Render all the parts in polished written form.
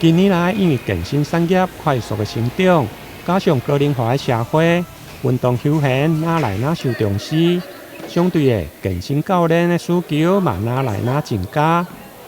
近年來，因為健身產業快速的成長，加上高齡化的社會，運動休閒愈來愈受重視，相對的健身教練的需求嘛愈來愈增加。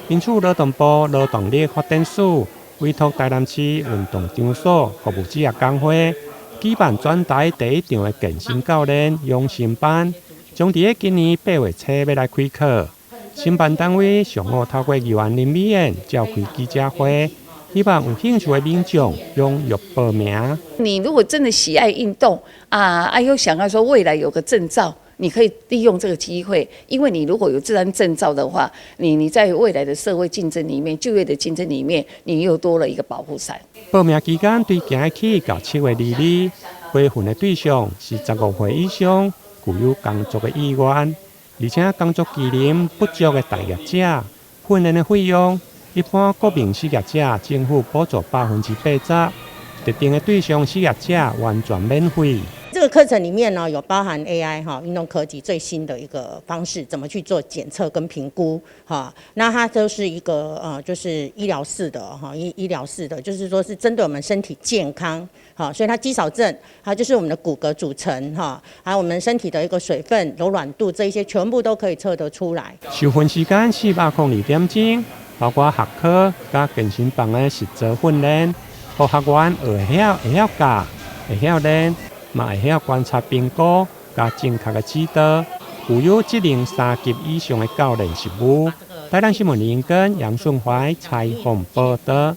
因此，勞動部勞動力發展署委託台南市運動場所服務職業工會舉辦全台第一場的健身教練養成班，將佇咧今年8月初欲來開課。承辦單位上午透過議員林美燕召開記者會，希望有興趣的民眾踴躍報名。你如果真的喜愛運動啊，啊又想要說未來有個證照，你可以利用這個機會，因為你如果有這張證照的話，你在未來的社會競爭裡面、就業的競爭裡面，你又多了一個保護傘。報名期間對今日起到7月22日，培訓的對象是15歲以上具有工作的意願，而且工作技能不足的待業者。訓練的費用，一般國民失業者政府補助80%，特定的對象失業者完全免費。這個課程裡面呢，有包含 AI 哈，運動科技最新的一個方式，怎麼去做檢測跟評估哈？那它都是一個就是醫療式的哈，醫療式的，就是說是針對我們身體健康哈，所以它肌少症，它就是我們的骨骼組成哈，還有我們身體的一個水分、柔軟度，這一些全部都可以測得出來。受訓時間402點鐘，包括學科佮健身房的實作訓練，予學員會曉教，會曉練，嘛會曉觀察評估，佮正確的指導，具有職能3級以上的教練實務。台南新聞林根楊順懷採訪報導。